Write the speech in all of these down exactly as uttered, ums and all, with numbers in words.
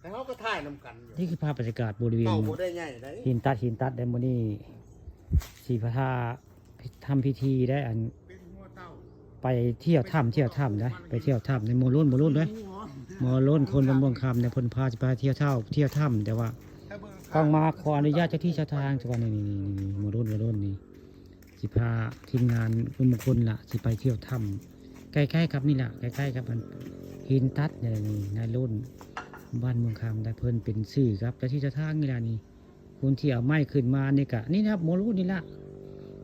แต่เขาก็ถ่ายนำกันอยู่ นี่คือภาพบรรยากาศบริเวณ เต่าบ่ได้ใหญ่ได้ หินตัดหินตัดได้มื้อนี้สีพระธาทำพิธีได้อัน เป็นหัวเต่า ไปเที่ยวถ้ำเที่ยวถ้ำได้ไปเที่ยวถ้ำในโมรุ่นโมรุ่นเด้อโมรุ่นคนบ้านม่วงคำเนี่ยเพิ่นพาสิไปเที่ยวเท่าเที่ยวถ้ำแต่ว่า ถ้าเบิ่ง ต้องมาขออนุญาตเจ้าที่เจ้าทางก่อนนี่นี่นี่นี่โมรุ่นโมรุ่นนี่สิพาทีมงานรุ่นมงคลละสิไปเที่ยวถ้ำใกล้ๆครับนี่แหละใกล้ๆครับมันหินตัดเนี่ยนี่นายรุ่นบ้านม่วงคำได้เพิ่นเป็นสื่อครับเจ้าที่เจ้าทางนี่แหละนี่ คนที่เอาไม้ขึ้นมานี่กะนี่นะครับโมรุ่นนี่ละ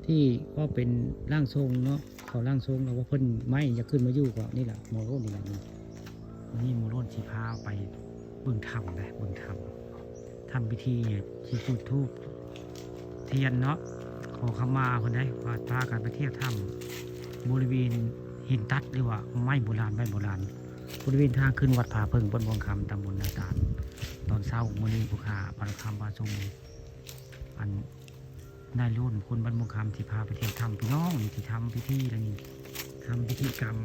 ที่ว่าเป็นร่างทรงเนาะเขาร่างทรงเราว่าเพิ่นไม้จะขึ้นมาอยู่ก็นี่แหละโมรุ่นนี่แหละนี่วันนี้โมรุ่นสิพาไปเบิ่งถ้ำนะเบิ่งถ้ำทำพิธีเนี่ยที่จุดธูปเทียนเนาะขอขมาคนได้ว่าพากันไปเที่ยวถ้ำบริเวณหินตัดหรือว่าไม้โบราณไม้โบราณ บริเวณทางขึ้นวัดผาเพิ่งบ้านม่วงคำตำบลนาตาลตอนเช้ามื้อนี้ผู้ข้าพระคำพระสงฆ์อันนายรุ่นคนบ้านม่วงคำที่พาไปเที่ยวถ้ำพี่น้องนี่ที่ทำพิธีแล้วนี่ทำพิธีกรรม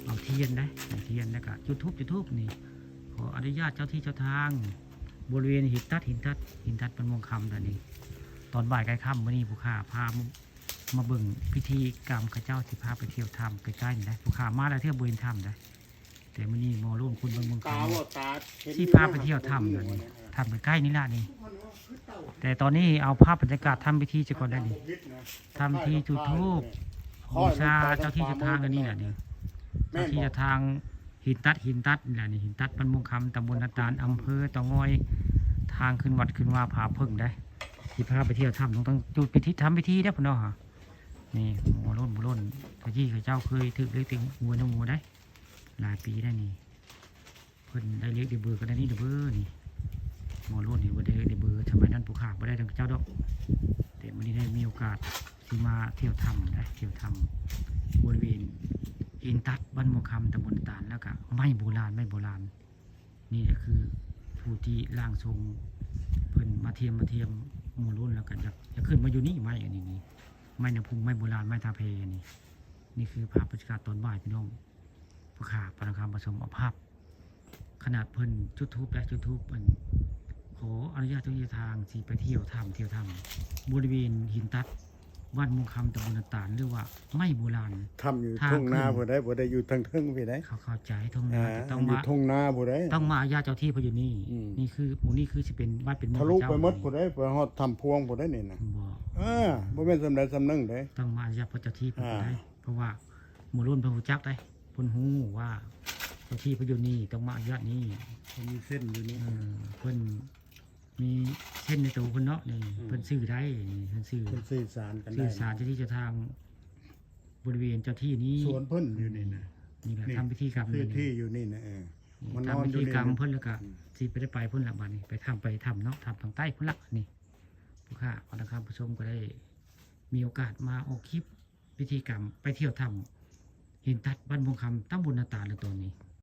เอาเทียนนะเอาเทียนแล้วก็จุดธูปจุดธูปนี่ขออนุญาตเจ้าที่เจ้าทาง บริเวณหินตัดหินตัดหินตัดบ้านม่วงคำตอนนี้ ตอนบ่ายใกล้ค่ำมื้อนี้ผู้ข้าพามามาเบิ่งพิธีกรรมเขาเจ้าที่พาไปเที่ยวถ้ำใกล้ๆนี่นะผู้ข้ามาแล้วเที่ยวบริเวณถ้ำนะแต่มื้อนี้หมอร่วมคุณบ้านม่วง ตา คำ ว่าตาเห็น ที่พาไปเที่ยวถ้ำนั่นนี่ถ้ำใกล้ๆนี่ล่ะนี่ แต่ตอนนี้เอาภาพบรรยากาศทำพิธีจะก่อนได้นี่ทำพิธีจุดธูปบูชาเจ้าที่เจ้าทางอันนี้แหละนี่ แม่ เจ้าน ที่ บอก เจ้าทางหินตัดหินตัดนี่แหละนี่หินตัดบ้านม่วงคำตำบลนาตาลอำเภอเตางอย ทางขึ้นวัดขึ้นว่าผาเพิ่งได้ที่พาไปเที่ยวถ้ำต้องต้องจุดพิธีทำพิธีได้อพ่อเนาะนี่หมอร่นหมอร่นเจ้าที่เขาเจ้าเคยถือเลขติงหัวน้ำหัวได้ หลายปีได้นี่ เพิ่นได้เลขได้เบอร์ก็ได้นี่เด้อเบอร์นี่หมอโลดนี่บ่ได้ได้เบอร์สมัยนั้นผู้ข้าบ่ได้ดังเจ้าดอก แต่มื้อนี้ได้มีโอกาสสิมาเที่ยวถ้ำนะเที่ยวถ้ำบริเวณหินตัดบ้านม่วงคำตำบลตาลแล้วก็ไม้โบราณไม้โบราณ นี่แหละคือผู้ที่ร่างทรงเพิ่นมาเทียมมาเทียมหมอโลดแล้วก็อยากอยากขึ้นมาอยู่นี่ไม้อันนี้นี่ไม้น้ำพุงไม้โบราณไม้ท่าแพอันนี้ นี่คือภาพบรรยากาศตอนบ่ายพี่น้องผู้ข้าพระนครผสมเอาภาพ ขนาดเพิ่นจุดธูปและจุดธูปอันขออนุญาตเจ้าที่ทางสิไปเที่ยวถ้ำเที่ยวถ้ำบริเวณหินตัดบ้านม่วงคำตำบลนาตาลหรือว่าไม้โบราณ ถ้ำอยู่ ทาง ทุ่งนา ขึ้น ผู้ใดผู้ใดอยู่ทางเทิงผู้ใด เขาเข้าใจท่อง อ่า นาแต่ต้อง อยู่ มา ทุ่งนาผู้ใด ต้องมาอาญาเจ้าที่เพราะอยู่นี่ อืม นี่คือหมู่นี่คือสิเป็นวัดเป็นเมือง ทะลุ พระเจ้า ไปหมดผู้ใดไปฮอดถ้ำพวงผู้ใดนี่นะ บอก เออบ่แม่นสำใดสำหนึ่งเด้ ต้องมาอาญาพระเจ้าที่เพราะ อ่า ได้เพราะว่าหมู่รุ่นเพิ่นรู้จักได้เพิ่นฮู้ว่าเจ้าที่เพราะอยู่นี่ต้องมาอาญานี้ มันมีเส้นอยู่นี่ เออเพิ่นมีเส้นในตัวเพิ่นเนาะนี่ อืม เพิ่นซื้อได้นี่เพิ่นซื้อ เพิ่นสื่อสารกัน สื่ ได้ อสารเจ้าที่เจ้าทางบริเวณเจ้าที่นี้ สวนเพิ่นอยู่นี่นะ นี่แหละ นี่ ทำพิธีกรรม คือ นี่ ที่อยู่นี่นะเออ มันนอน ทำพิ อยู่ ธี นี่ กรรม นะ เพิ่นแล้วก็ อืม สิไปได้ไปเพิ่นละบัดนี้ไปทำไปทำเนาะทำทางใต้เพิ่นละนี่ผู้ข้าพระนครผสมก็ได้ มีโอกาสมาออกคลิปพิธีกรรมไปเที่ยวถ้ำหินตัดบ้านม่วงคำตำบลนาตาลแล้วตอนนี้